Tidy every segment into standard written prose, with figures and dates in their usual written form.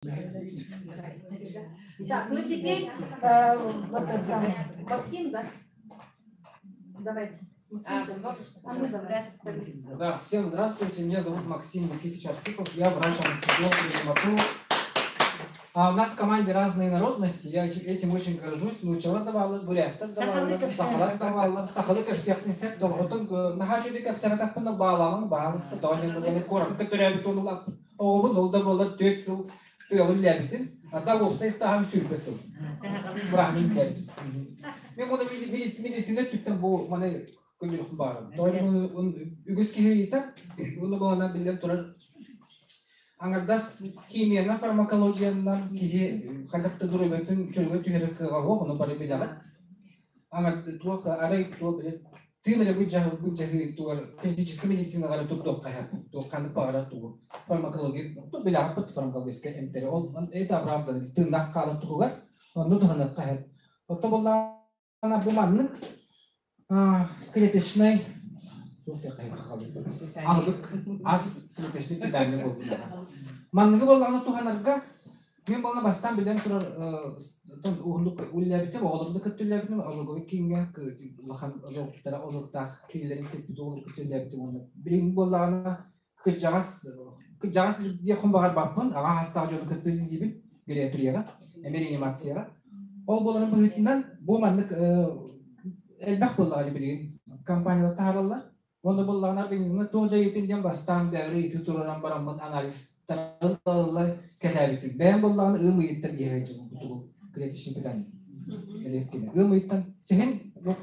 Так, ну теперь вот это самое. Максим, да? Давайте. Максим, а ну давай. Да, всем здравствуйте, меня зовут Максим Никитич Архипов, я врач-анестезиолог, реаниматолог. А у нас в команде разные народности, я этим очень горжусь. Нууччалар да бааллар, буряттар да бааллар, сахалар да бааллар, сахалыы кэпсиэхпин сөп, оттон наһаа үчүгэй кэпсээбэтэхпинэ баалаамаҥ, баалыста тоҕо диэн куоракка төрөөбүт уоллаахпын. Оҕобун ол да буоллар 4 сыл тыалы үлэлээбитим. А уопсай ыстааһым 20 сыл. Бырааһын үлэлээбитим. Мен оны медицина өттүттэн бу маны көрүөхпүн баҕарабын. Тоҕо үгүс киһи ыйытар, уонна буолана биллэн турар аҥардас химиянан, фармакологиянан киһи хайдах да доруобуйатын чөлүгэр түһэрэр кыаҕа суох, ону бары билэҕит. Аҥар туох арай туох билэр тыын эрэ бу дьаһыы тугар критическэй медицинаҕа туттуохха сөп, туох ханнык баҕарар тугу фармакология билэҕиппит фармакологическай эмтэри ол это правда тыыннаах хаалар туһугар онну туһаныахха сөп. Оттон буоллаҕына бу маннык клеточный аһылык ас клеточный питание буоллун. Манныгы буоллаҕына туһанарга мен буолла бастаан билэн турар уһуннук үлэлээбитим, оҕолору да кытта үлэлээбитим, ожоговый кииҥҥэ улахан ожогтара ожогтаах сиилэрин сиппит оҕолору кытта үлэлээбитим уонна билигин буоллаҕына кырдьаҕас кырдьаҕас диэххин баҕарбаппын, аҕа саастаах дьону кытта үлэлиибин гериатрияҕа, эмиэ реанимацияҕа. Ол буоларын быһыытынан бу маннык элбэх буоллаҕа билигин компаниялар таһаараллар. Уонна буоллаҕына организмҥа туох дьайыытын диэн бастаан бэйэбэр ыйытыы туруоран бараммын анализтарын ылаллар кэтээбитим. Бэйэм буоллаҕына ыам ыйыттан иһэ сылдьабын бу клеточный питание. Ыам ыйыттан түһэн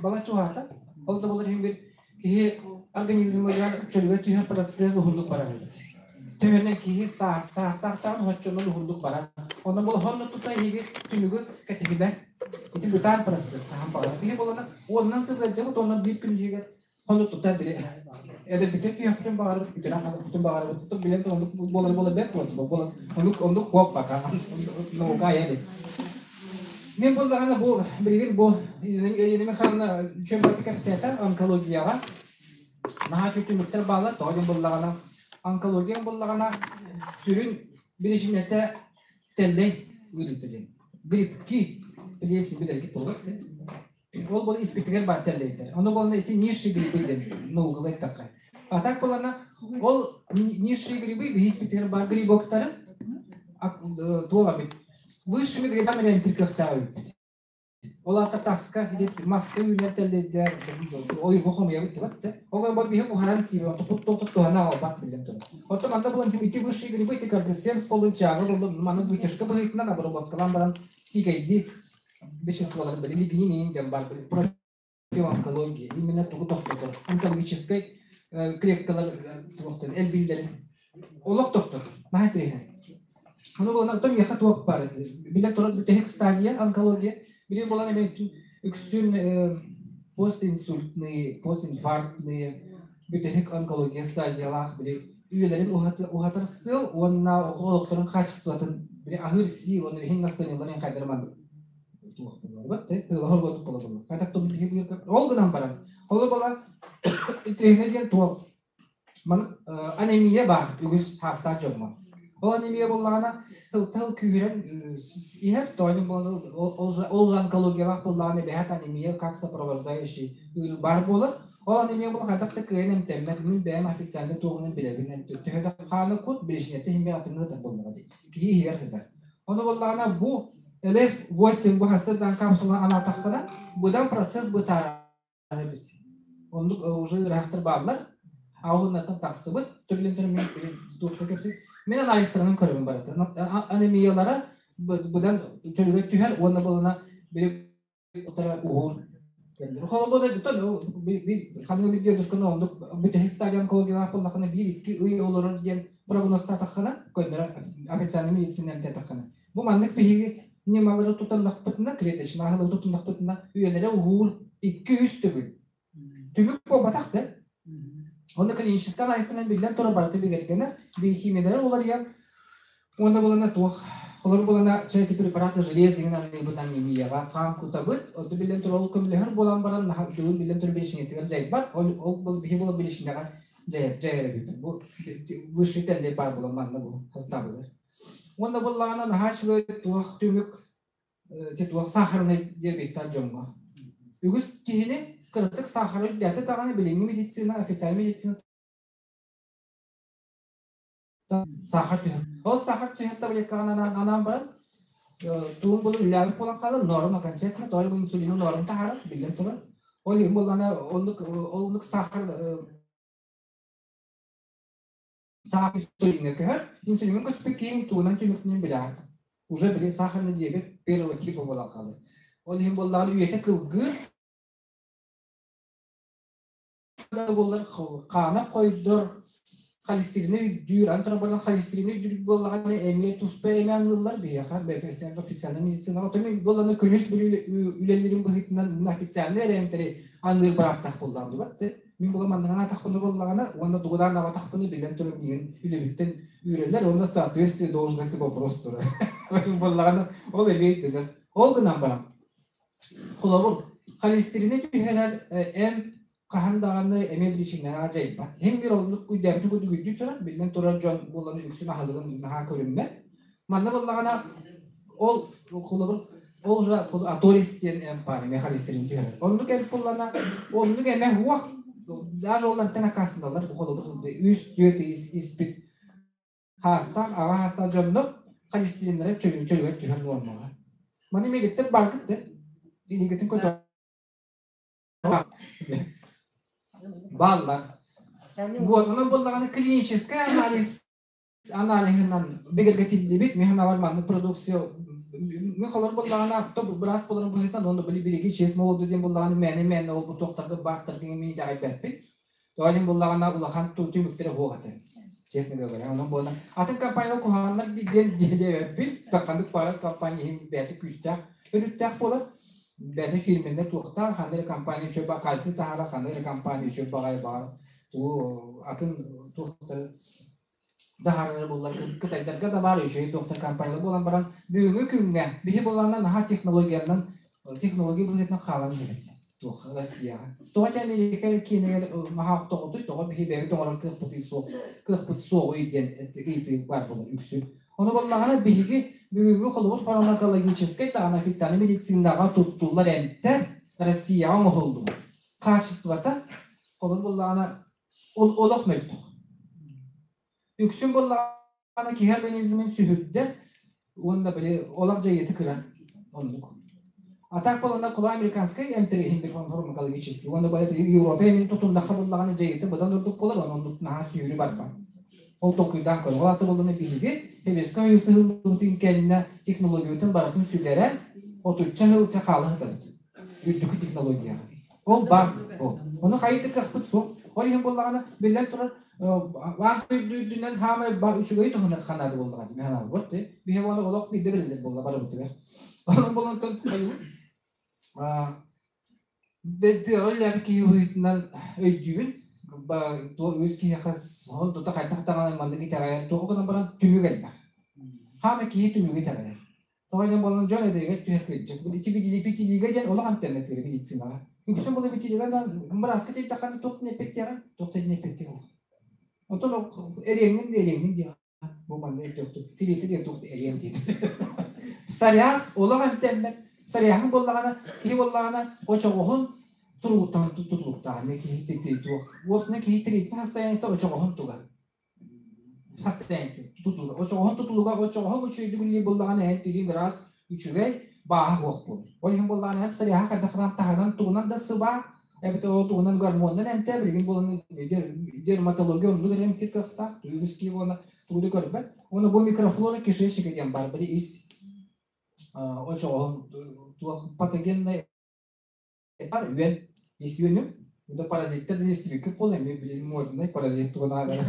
балачча уһаата. Ол да буолар иһин бир киһи организмыгар чөлүгэр түһэр процесс уһуннук барар эбит. Төһөнөн киһи саастаахтаан уһаччанан уһуннук барар. Онон бұл хонно тута иһиги түмүгү кэтиһибэ. Ити бытаан процесс хаһан баҕарар. Киһи буолана уонунан сылдьабыт, онон биир күн иһигэр Ону тута били эдэрбитин күйөхпүтүн баҕарабыт, бүтүнэн хаалбыппытын баҕарабыт. Тут билэн оннук буолар буола бэрт буолла. Буолан оннук оннук буолбака. Наука айа Мен буоллаҕына бу билигин бу Елена Михайловна үчүгэй кэпсээтэ онкологияҕа. Наһаа үчүгэй түмүктэр бааллар. Тоҕо диэн буоллаҕына онкология буоллаҕына сүрүн биричиинэтэ тэллэй ыарыыта диэн. Грибки билиэси билэргит буолар. Ол буола испитигэр баар тэллэйдэр. Ону буолана ити низшие грибы диэн наукалыы эттэххэ. А так буолана ол низшие грибы биһи испитигэр баар грибоктары туох эбит высшими грибами эмтиир кыахтаах эбиппит. Ол аата таска маска үүнэр тэллэйдэр ойууга хомуйабыт дебат да. Ол бар биһи буһаран сиир, тупут тупут туһана албат билэн турар. Оттон манна булан ити высшие грибы ити кордицепс болун чаагы болун маны вытяжка быһыытынан обработкалаан баран сиикэйди веществоларын били лигнин иин диэн бар противоонкология именно тугу тохтотор онкологическай клеткалар туохтан элбииллэрин олох тохтотор наһаа тириһэн ону буолан оттон миэхэ туох баар билэн турар бүтэһик стадия онкология били буолан эмиэ үксүн постинсультные постинфарктные бүтэһик онкология стадиялаах били үйэлэрин уһатар сыал уонна олохторун качествотын били аһыыр сии уонна иһин настроениеларын хайдары маннык ол гынан баран ол буола интэриэһинэй диэн туох маннык анемия баар үгүс саастаах дьоҥҥо ол анемия буоллаҕына тыл күүһүрэн иһэр тоҕо ол же онкологиялаах буоллаҕына эбэһээт анемия как сопровождающий ыарыы баар буолар ол анемия буола хайдах да кыайан эмтэммэт мин бэйэм официально туоҕунан билэбин төһө да хааны кут билишинэтэ иһин атыҥҥа ытар буоллаҕа дии киһи иһигэр сытар. Ону буоллаҕына бу LF8 бу хасырдан капсула анаатаххына быдан процесс бытаарар эбит. Оннук уже ыраахтар бааллар. Ауһуннаттан тахсыбыт. Түрлен мен туохта кэпсит. Мен анализтарынан көрөбүн барыта. Анемиялара быдан чөлүгэр түһэр уонна буолана били утара уһуур. Холобура бүтэн ханнык бир дедушканы оннук бүтэһик стадия онкологиялаах буоллахына биир-икки ый олорор диэн прогнозтаатаххына көннөрө официальный медицина эмтээтэххинэ бу маннык биһиги ньымалары тутаннахпытына клеточный аһылыгы тутуннахпытына үйэлэрэ уһуур 2-3 төгүл Түмүк буолбатах да. Онно клиническэй анализтынан биллэн турар барыта бигэргэнэр, биохимиялара уларыйар. Уонна булана туох холор булана чай препараты желез иҥин аныыбыт анемияҕа хаан кутабыт. Онто биллэн турар ол көмөлөһөр буолан баран бүгүн биллэн турар билишинэтигэр дьайбат. Ол ол биһи була билишинэҕэ дьайар дьайар эбит. Бу высший тэллэй баар буолан манна бу хастаабыгар. Уонна буоллаҕына наһаа үчүгэй туох түмүк туох сахарнай диабеттаах дьоҥҥо. Үгүс киһини кыратык сахары үрдээтэ даҕаны билиҥҥи медицина, официальный медицина сахар түһэр. Ол сахар түһэр таблеткаҕын анаан баран тугун булан үлээбит буолан хаалар, норм окончательно, тоҕо бу инсулину норм таһаарар, биллэн турар. Ол иһин буоллаҕына оннук оннук сахар сахар инсулиҥҥа көһөр. Инсулиҥҥа көспүт киһи тугунан түмүктүүрүн билэҕин. Уже били сахарный диабет первого типа буолан хаалар. Ол иһин буоллаҕына үйэтэ кылгыыр, буоллар хаана хойдор, холестерины үрдүүр, антропонан холестерины үрдүүр буоллаҕына эмиэ туспа эмэ анныллар биһиэхэ официальный медицина. Отон мин буоллаҕына күнүс үлэлиирим быһыытынан официальный эрэмтэри анныыр бырааптаах буоллаҕым дубат. Мин була манныгын атахпыны буоллаҕына уонна тугудаан абатахпыны билэн туран миигин үлэбиттэн үүрэллэр уонна соответствие должности вопрос турар. Буоллаҕына ол эмиэ өйдөнөр. Ол гынан баран Холобур, холестерини түһэрэр эмп хаһан даҕаны эмиэ биричиинэлээх дьайбат. Иһин биир оннук өйдөөбүтүн курдук өйдүү турар, биллэн турар дьон буолан үксүн аһылыгын наһаа көрүммэт. Манна буоллаҕына ол холобур ол уже аторис диэн эмп баар эмиэ холестерин түһэрэр. Оннук эмп буоллаҕына оннук эмэ уох даже ол эмтэн аккаастаналлар холобур үс-түөрт испит хаастаах аҕа хаастаах дьоннор холестериннара чөлүгэр түһэр нуормаҕа. Маны медиктэр бааргыт да илиигитин көтө бааллар. Вот, онон буоллаҕына клинический анализ аналиһынан бигэргэтиллибит механавар маннык продукция мен холор буоллаҕына то быраас болорун быһыытынан онно били бириги честь молоду диэн буоллаҕына мээнэ-мээнэ ол бу туохтарга бааттарга мин итэҕэйбэппин. Тоҕо диэн буоллаҕына улахан түмүктэрэ суох этэ. Честно говоря, онон буолан атын компаниялар куһаҕаннар диэн диэбэппин. Ханнык баҕарар компания иһин бэйэтэ күүстээх өрүттээх буолар. Бэйэтэ фирменнэ туохтаах, ханнык эрэ компания үчүгэй кальций таһаарар, ханнык эрэ компания үчүгэй баҕайы баҕар тугу атын туохтары таһаарар буоллар кытайдарга да баар үчүгэй туохтар компаниялар буолан баран бүгүҥҥү күҥҥэ биһи буоллаҕына наһаа технологиянан технология быһыытынан хаалан иһэбит туох Россияҕа тоҕо ити Америка киинигэр наһаа тоҕотуй тоҕо биһи бэйэбит оҥорор кыахпытый суох кыахпыт суоҕуй диэн ыйытыы баар буолар үксүн ону буоллаҕына биһиги бүгүҥҥү холобур фармакологическай даҕаны официальный медицинаҕа туттуллар эмтэр Россияҕа оҥоһуллубут качествота холобур буоллаҕына Ол олох мөлтөх. Үксүн буоллаҕына киһи организмын сүһүрдэр уонна били олох дьайыыта кыра. Оннук. А так буоллаҕына кула американскай эмтэр иһин бир фармакологический уонна били Европа эмин тутуннахха буоллаҕына дьайыыта быдан ордук буолар, онон оннук наһаа сүүрү барбат. Ол толкуйдаан көрүҥ. Ол аата буоллаҕына биһиги Сэбиэскэй Союз сыһыллыбытын кэннэ технологиябытын барытын сүтэрэн отучча сыл хаала сытабыт. Үрдүкү технологияҕа. Ол баар ол. Ону хайыы кыахпыт суох. Ол иһин буоллаҕына, биллэн турар, аан дойду үрдүнэн хаамай үчүгэйи туһунан ханаады буоллаҕа дии ханаабыт дии. Биһи оны олох биирдэ бэриллэр буолла барыбытыгар. Онон болонтон тыаҕа үлэлээбит киһи быһыытынан өйдүүбүн. Үс киһиэхэ сон тута хайдах даҕаны маннык итэҕэйэр туох гынан баран түмүк элбэх. Хаама киһи түмүгү итэҕэйэр. Тоҕо диэн буолан дьон эдэригэр түһэр кырдьык. Бу ити битилигэ диэн олох эмтэммэт медицинаҕа. Үксүн була битилигэ да бырааска тиийдэххинэ туох да эппиттиэҕин, туох да эппиттиэҕин. Онтон эриэҥҥин да эриэҥҥин диэҕин. Бу манна туох тириэтэ диэн туох да эриэм диэтэ. Псориаз олох эмтэммэт. Псориаһын буоллаҕына, киһи буоллаҕына очоҕоһун туругуттан тутулуктаах. Эмиэ киһи туох. Уопсайынан киһи тириитин состояниета очоҕоһун туга. Хастаянти тутулуга. Очоҕоһун тутулуга, очоҕоһун үчүгэйдик үлэлиир буоллаҕына эһэн тирииҥ ыраас, үчүгэй, бааһа суох буолар. Ол иһин буоллаҕына эһэн сарыаһа хайдах таһынан тугунан да сыбаа, эбэтэр ол тугунан гормонунан эмтээ, билигин буолан дерматология оннук эрэ эмтиир кыахтаах, үгүс киһи буолан тугу да көрбөт. Уонна бу микрофлора кишечника диэн баар, били ис очоҕоһун туох патогеннай бар үөн ис үөнүм да паразиттар да истибиккит буолла эмиэ билин модный паразит тугунаадара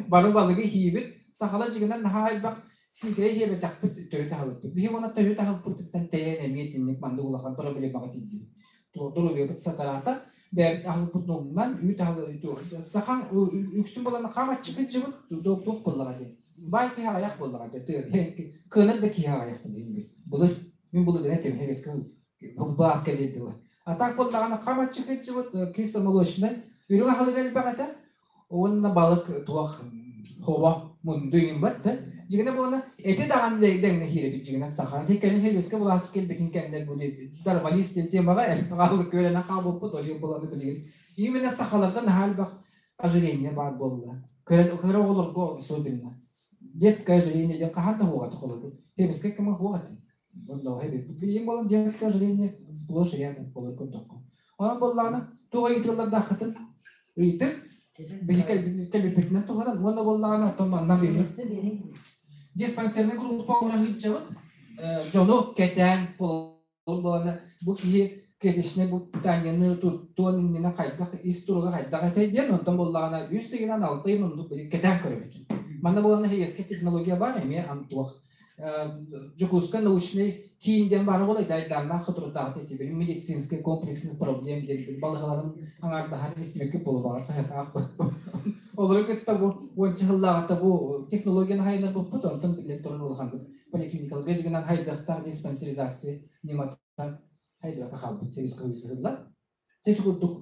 бары балыгы иһиибит сахалар дьигинэн наһаа элбэх сиикэйи иһиэбэтэхпит төрүт аһылыкпыт биһи уонна төрүт аһылыкпытыттан тэйэн эмиэ итинник маннык улахан проблемаҕа тиийдибит доруобуйабыт сатараата бэйэбит аһылыкпытын умнан үүт аһылык сахан үксүн буолан хам аччык дьыбыт туох буоллаҕа диэн баай киһи аҕыйах буоллаҕа диэн кыанар да киһи аҕыйах былыр мин былыргына этим былаас кэлиэ дылы. А так буоллаҕына хам аччык кисломолочнай үрүҥ аһылык элбэх этэ. Уонна балык туох хоба мунду иҥин бат да. Дьигинэ буолна эти даҕаны дэҥҥэ киирэбит дьигинэ саха. Ити кэлин Хельвеска булаасып кэлбитин кэннэ бу дарвалист диэн темаҕа элбэх көрөнө хаалбыппыт ол буоланы билигин. Именно сахаларга наһаа элбэх ожирение баар буолла. Кыра оҕолорго особенно. Детское ожирение диэн хаһан да хуоҕаты холобур. Хельвеска кэм хуоҕаты. Билигин буолан детское ожирение сплошь рядом болор көрдөххө. Онон буоллаҕына туох ыйытыылардааххытын ыйытык биһи кэлбиппитинэн туһанан уонна буоллаҕына оттон манна биһи диспансерный группа оҥоро сылдьабыт. Дьону кэтээн буолана бу киһи клеточный бу питаниены туттуон иннинэ хайдах ис туруга хайдах этэй диэн онтон буоллаҕына үс ыйынан алта ыйын оннук кэтээн көрөбүт. Манна буолана хигэскэ технология баар эмиэ антуох Дьокуускай научнай киин диэн баара буолла айдааннаах соторутааҕыта ити медицинскэй комплексных проблем диэн балыһаларын аҥаардаһар истибиккит буолуо баҕар олору кытта бу уонча сыллааҕыта бу технологияны хайынарбыппыт онтон биллэн турар улаханнык поликлиникаларга дьигинэн хайдахтаах диспансеризация ньымата хайдыга хаалбыт через көһүсүһүллар. Ити курдук.